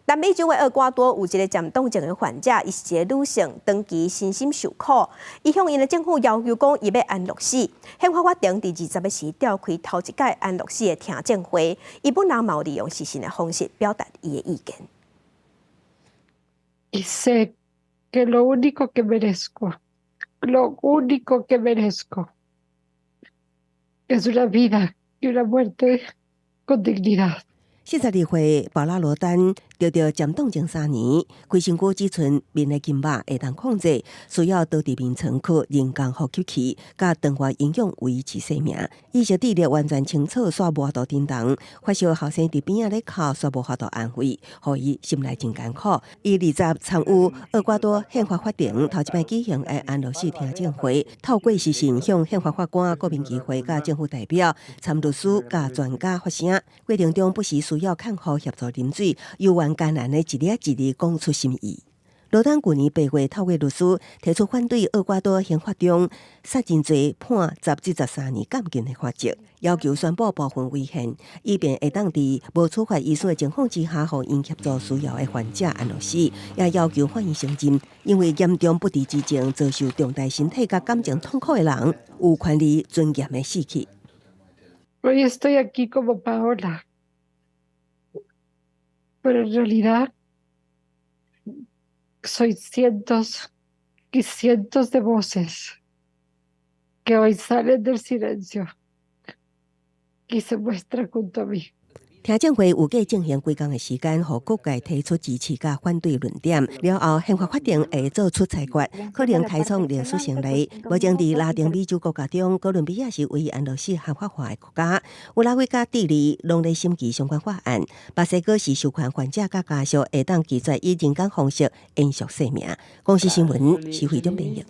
南美洲的厄瓜多有一个漸凍症的患者，伊是一个女性，長期身心受苦。伊向𪜶的政府要求講，伊欲安樂死。憲法法庭佇20日時召開頭一屆安樂死的聽證會，伊本人嘛有利用視訊的方式表達伊的意見。 Y sé que lo único que merezco, lo único que merezco, es una vida y una muerte con dignidad. 42歲保拉羅丹得著漸凍症3年，規身軀只賰面的筋肉會當控制，需要倒佇眠床靠人工呼吸器，佮腸外營養維持生命。意識智力完全清楚，煞無法度振動。發燒後生佇邊仔咧哭，煞無法度安慰，予伊心內真艱苦。伊20參與厄瓜多憲法法庭頭一擺舉行的安樂死聽證會，透過視訊向憲法法官、國民議會佮政府代表、參律師佮專家發聲。過程中不時需要看護協助啉水，猶原艱難的一字一字講出心意。羅丹舊年8月透過律師提出反對厄瓜多刑法中殺人罪判10至13年監禁的法則，要求宣布部分違憲，以便會當佇無處罰醫師的情況之下，予𪜶協助需要的患者安樂死，也要求法院承認，因為嚴重不治之症遭受重大身體佮感情痛苦的人，有權利尊嚴的死去。 Hoy estoy aquí como Paola, pero en realidad soy cientos y cientos de voces que hoy salen del silencio y se muestran junto a mí. 聽證會預計進行幾工的時間，予各界提出支持佮反對論點。了後，憲法法庭會做出裁決，可能開創歷史先例。目前佇拉丁美洲國家中，哥倫比亞是唯一安樂死合法化的國家。烏拉圭佮智利攏咧審議相關法案。墨西哥是授權患者佮家屬會當拒絕以人工方式延續生命。公視新聞，施惠中編譯。